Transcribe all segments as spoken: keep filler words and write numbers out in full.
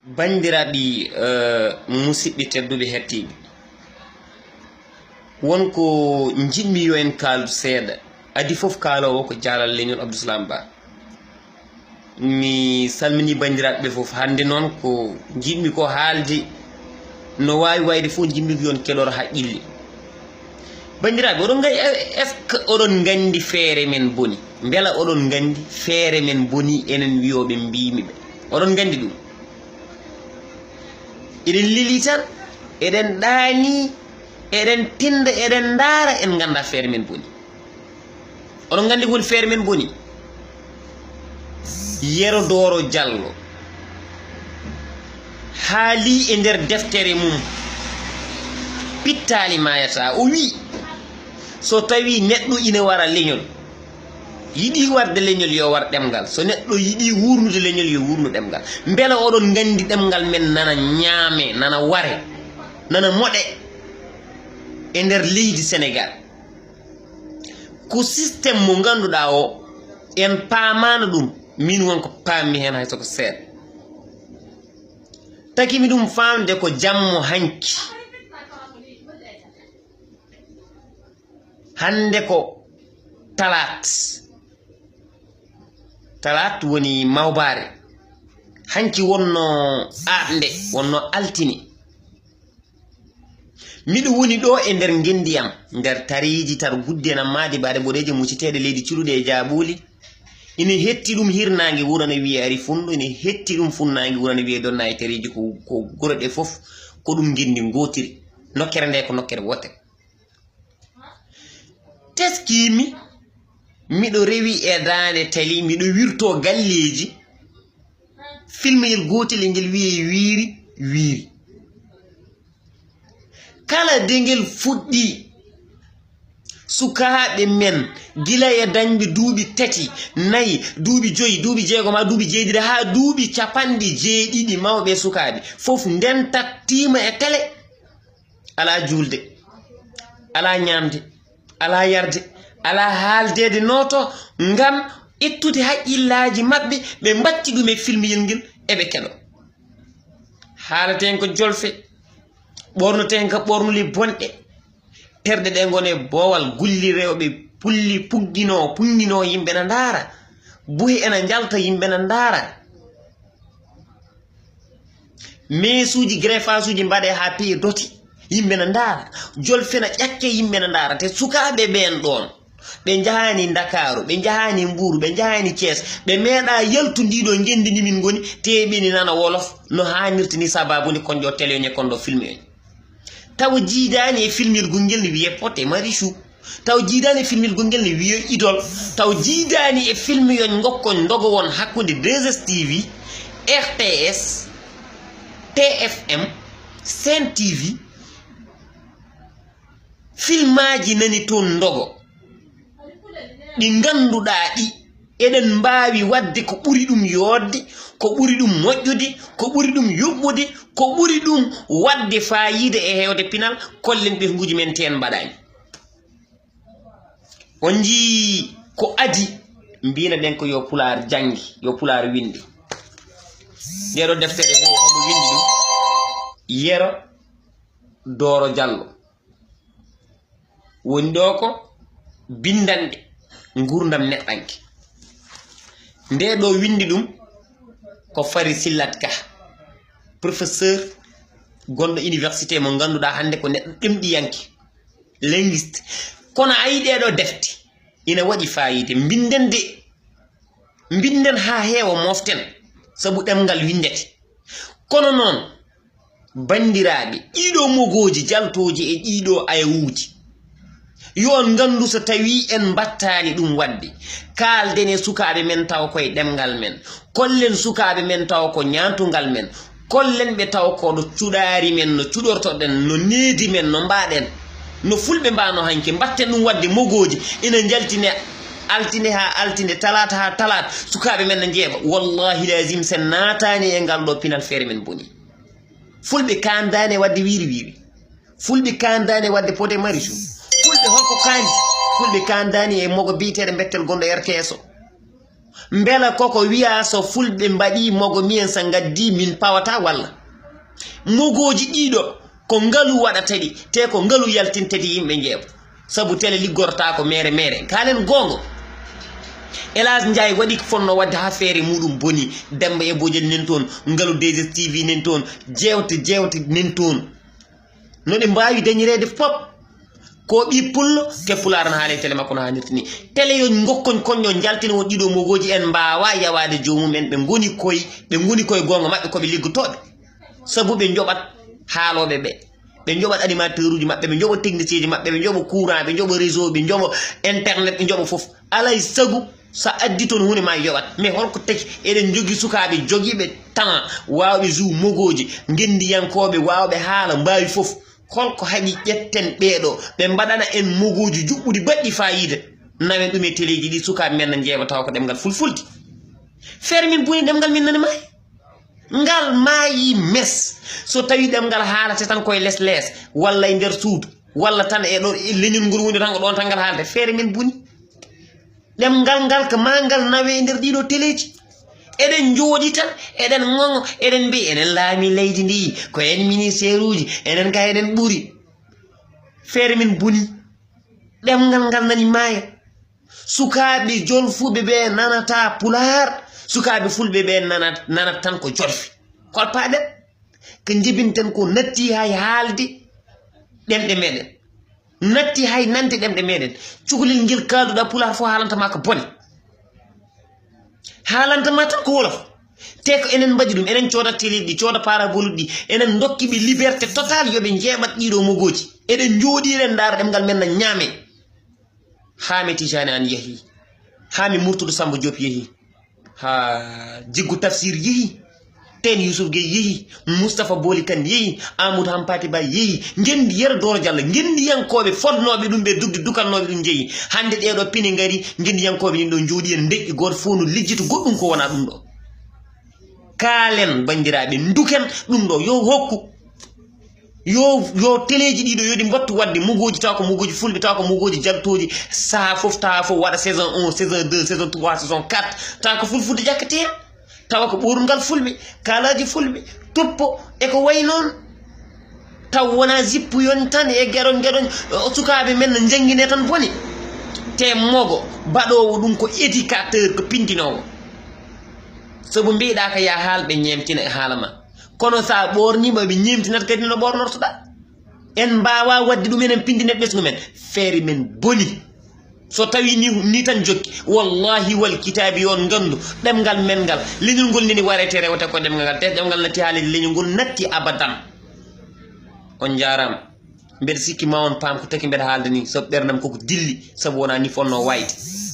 Banndiraaɓe, eh, musidɓe tedduɓe hettiiɓe, won ko njiɗmi yo en kaaldu seeɗa. Adii fof kaaloowo ko jaalal leñol Abdou Salam Ba. Mi salminii banndiraaɓe ɓe fof. Hannde noon ko njiɗmi ko haalde, no waawi wayde fof njiɗmi ko yo on keɗor haqqille. Banndiraaɓe, oɗon nganndi, est-ce que oɗon nganndi feere men boni? Mbela oɗon nganndi feere men boni enen wiyooɓe mbiimi ɓe? Oɗon nganndi ɗum? Eɗen leli tan, eɗen ɗaani, eɗen tinda, eɗen ndaara, en nganndaa feere men boni. Oɗon nganndi ko woni feere men boni? Yero Dooro Jallo haalii e nder deftere mum, Pittaali Maayataa, o wii, so tawii neɗɗo ina wara leñol, yiɗi warde leñol, yo war ɗemngal. So neɗɗo yiɗi wuurnude leñol, yo wuurnu ɗemngal. Mbela oɗon nganndi ɗemngal men nana ñaame, nana ware, nana moɗe e nder leydi Senegaal? Ko système mo ngannduɗaa o, en paamaano ɗum. Min won ko paammi heen hay so ko seeɗa. Takimi ɗum faamde ko jammo hanki. Hannde ko talaat. Talaat woni mawbaare. Hanki wonno aaɗnde, wonno altine. Miɗo woni ɗo e nder ngenndi am, nder tariiji tar gudde nam maadi baɗe boɗeeje muciteeɗe leydi cuɗuɗe e jaabuuli. Ina hetti ɗum hirnaange wuro ne wiyee ari funɗo, ina hetti ɗum funnaange wuro ne wiyee donna e tariiji ko, ko gure ɗe fof, ko ɗum ngenndi ngootiri. Nokkere nde ko nokkere wootere. Teskiimi, miɗo rewi e daande tali, miɗo wirtoo galleeji. Filmeyel gootel e ngel wiyee Wiiri Wiiri. Kala de ngel fuɗɗii, sukaaɓe men, gila e dañɓe duuɓi tati, nayi, duuɓi joyi, duubi jeegom, haa duuɓi jeeɗiɗi, haa duuɓi capanɗe jeeɗiɗi, mawɓe e sukaaɓe, fof ndentat tiima e tele. Alaa juulde, alaa ñaamde, alaa yarde, alaa haaldeede nooto ngam ittude haqqillaaji maɓɓe, ɓe mbatti ɗum e filmiyel ngel, eɓe keɗo. Haalaten ko jolfe, ɓornoten ko ɓornuli bonɗe, terɗe ɗe ngone boowal, gulli rewɓe pulli, pugginoo, punnginoo, yimɓe na ndaara, buhe ena njalta, yimɓe na ndaara. Meesuuji, greffage uji mbaɗe haa piye doti, yimɓe na ndaara. Jolfe na ƴakke, yimɓe na ndaara. Te sukaaɓe ɓeen ɗoon, ɓe njahaani Ndakaaru, ɓe njahaani Mbuur, ɓe njahaani Cees, ɓe meeɗaa yaltu ndii ɗoo ngenndi ndi min ngoni, te eɓeni nana wolof no haanirta ni, sabaabu nde kon ɗoo télé oñ e kon ɗoo filme oñ. Tawa jiidaani e filmel gongel ne wiyee Pod et Marichou. Taw jiidaani e filmel gongel ne wiyee Idole. Taw jiidaani e filme yoñ ngokkoñ ndogo won hakkunde deux S T V, R T S, T F M, Sen T V. Filmaaji nani toon ndogo. Ɗi ngannduɗaa ɗi, eɗen mbaawi waɗde ko ɓuri ɗum yooɗde, ko ɓuri ɗum moƴƴude, ko ɓuri ɗum yuɓɓude, ko ɓuri ɗum waɗde faayiida e heewde pinal, kollen ɓesnguuji men teen mbaɗaani. On njii ko adii, mbiino ɗen ko yo Pulaar janngi, yo Pulaar winndi. Ndeeɗo deftere ko homo winndi ɗum? Yero Dooro Jallo. Woni ɗo ko binndanɗe nguurndam neɗɗanke. Nde ɗo winndi ɗum ko Fari Sillat Ka, professeur gonɗo université mo ngannduɗaa hannde ko neɗɗo ɗemɗiyanke, linguiste. Kono a yii ɗee ɗo defte, ina waɗi faayiida. Mbinden de, mbinden haa heewa, mooften, sabu ɗemngal winndete. Kono noon, banndiraaɓe, ɗiiɗoo mogooji jaltooji e ɗiiɗoo ayawuuji, yo on nganndu so tawii en mbaɗtaani ɗum waɗde, kaalden e sukaaɓe men tawa ko e ɗemngal men, kollen sukaaɓe men tawa ko ñaantungal men, kollen ɓe tawa ko no cuɗaari men, no cuɗortoɗen, no needi men, no mbaɗen, no fulɓe mbaɗno hanki, mbaɗten ɗum waɗde mogooji, ina njaltine altine haa altine, talaata haa talaata, sukaaɓe men na njeeɓa. Wallahi lazim, sen naataani e ngal ɗo pinal, feere men boni. Fulɓe kaandaani e waɗde wiiri wiiri. Fulɓe kaandaani e waɗde Pod et Marichou. Fulɓe holko kaandi? Fulɓe kaandaani e mogo biyeteeɗo Mbettel gonɗo R T S o. Mbela koko wiya so fulɓe mbaɗi mogo miyen sa ngaddi min pawata walla? Mogooji ɗiɗo ko ngalu waɗata ɗi, te ko ngalu yaltintedi yimɓe njeeɓo. Sabu tele liggortaako mere mere. Kaalen goongo. Elas Njaay waɗi ko fonnoo waɗde haa feere muɗum boni. Demmba e Bojel nen toon, ngalu D S T V nen toon, jeewte jeewte nen toon. No ɗe mbaawi dañireede fop. Ko ɓii pullo, ke pulaar no haala e tele makko no haanirta ni. Tele yo ngokkon koñño njaltina won ɗiɗo mogooji en mbaawa yawaade joomum en ɓe ngoni koye, ɓe ngoni koye goonga maɓɓe ko ɓe liggotooɓe. Sabu ɓe njoɓat haalooɓe ɓe. Ɓe njoɓat animateur uji maɓɓe, ɓe njoɓa technicien ji maɓɓe, ɓe njoɓa courant, ɓe njoɓa réseau, ɓe njoɓa internet, ɓe njoɓa fof. Alaa e sago so a addi toon huunde ma yoɓat. Mais holko tagi eɗen njogii sukaaɓe jogiiɓe talent, waawɓe jouer mogooji, ngenndiyankooɓe, waawɓe haala, mbaawi fof. Holko haɗi ƴetten ɓeeɗo, ɓe mbaɗana en mogooji juɓɓuɗi baɗɗi faayiida? Nawen ɗum e teleeji ɗi sukaaɓe men na njeeɓa tawa ko ɗemngal fulfulde. Feere min boni ɗemngal min nani maayi. Ngal maayi mes. So tawi ɗemngal haalate tan koye les les, walla e nder suudu, walla tan e ɗo e leñol ngol woni tan ko ɗon tan ngal haalate. Feere min boni. Ɗemngal ngal ko maa ngal nawe e nder ɗiɗo teleeji. Eɗen njooɗi tan, eɗen ŋoŋo, eɗen mbiya eɗen laami leydi ndi, ko en ministère uji, enen kay eɗen ɓuri. Feere min boni. Ɗemngal ngal nani maaya. Sukaaɓe jolfuɓe ɓe nanata pulaar, sukaaɓe fulɓe ɓe nana-, nanata tan ko jolfe. Kolpaaɗen. Ko njibinten ko natti hay haalde ɗemɗe meɗen. Natti hay nande ɗemɗe meɗen. Cukalel ngel kaalduɗa pulaar fof haalanta ma ko bone. Haalanta ma tan ko wolof. Te ko enen mbaɗi ɗum, enen cooda télé ɗi, cooda parabole ɗi, enen ndokki ɓe liberté total yo ɓe njeeɓat ɗiɗo mogooji. Eɗen njooɗi eɗen ndaara ɗemngal men na ñaame. Haa mi Tijani Aan yehi, haa mi Murtudu Samba Diop yehi, haa Jiggu Tafsir yehi, Teen Yusuf Gey yehi, Mustapha Boli Kan yehi, Amadou Hampati Ba yehi, ngenndi Yero Dooro Jallo, ngenndiyankooɓe fodnooɓe ɗum ɓe dugde dukannooɓe ɗum njehi. Hannde ɗee ɗoo pine ngari, ngenndiyankooɓe ɗin ɗoo njooɗi en ndeƴƴi gooto fof no lijjito goɗɗum ko wonaa ɗum ɗoo. Kaalen banndiraaɓe, nduken ɗum ɗoo, yo hokku. Yo, yo teleeji ɗiɗo yo ɗi mbattu waɗde mogooji, tawa ko mogooji fulɓe, tawa ko mogooji jagtooji, sahaa fof, tawa fof waɗa saison un, saison deux, saison trois, saison quatre, tawa ko fulfulde jakkete heen, tawa ko ɓoorungal fulɓe, kaalaaji fulɓe, tuppo, e ko wayi noon. Taw wonaa jippu yon tan e geɗon geɗon, o sukaaɓe men no njanngine tan boni. Te mogo, baɗoowo ɗum ko éducateur, ko pinndinoowo. Sabu mbiɗa ka ya haal ɓe ñeemtina e haala ma. Kono so a ɓoorniima, ɓe ñeemtinat kadi no ɓoornortoɗaa. En mbaawaa waɗde ɗum, enen pinndinen ɓesngu men. Feere men boni. So tawii ni, ni tan jokki, wallahi wal kitaabi, yo on nganndu, ɗemngal men ngal, leñol ngol nini warete rewte ko ɗemngal ngal. Te ɗemngal natti haalde, leñol ngol natti abadan. On njaaraama. Mbeɗa sikki ma on paam ko taki mbeɗa haalde ni, sabu ɓerndam koko dilli, sabu wonaa ni fonnoo waayde.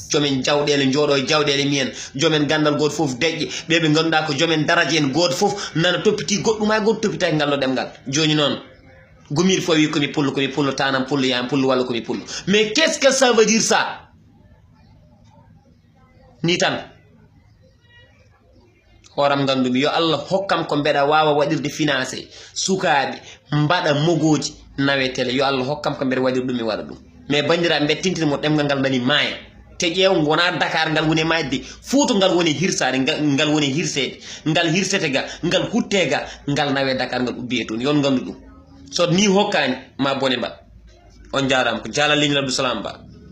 Jomen jawɗeele njooɗo e jawɗeele mumen, jomen ganndal gooto fof deƴƴe, ɓe ɓe ngannduɗaa ko jomen daraja en gooto fof nana toppiti goɗɗum, hay gooto toppitaaki ngal ɗo ɗemngal. Jooni noon, gumiiɗo fof wi ko mi pullo, ko mi pullo, tanam pullo, yam pullo, walla ko mi pullo. Mais qu'est-ce que ça veut dire ça? Ni tan. Hooram nganndumi, yo Allah hokkam ko mbeɗa waawa waɗirde financé sukaaɓe mbaɗa mogooji nawe télé. Yo Allah hokkam ko mbeɗa waɗir ɗum, mi waɗa ɗum. Mais banndiraaɓe, mbeɗa tintina mo ɗemngal ngal nani maaya. Te ƴeew, wonaa Dakar ngal woni e maayde, Fuuta ngal woni e hirsaade, ngal, ngal woni e hirseede. Ngal hirsete ga, ngal hutte ga, ngal nawe Dakar, ngal ubbi e toon. Yo on nganndu ɗum. So ni hokkaani, ma bone mba. On njaaraama. Ko Jaalal Leñol Abdou Salam Ba.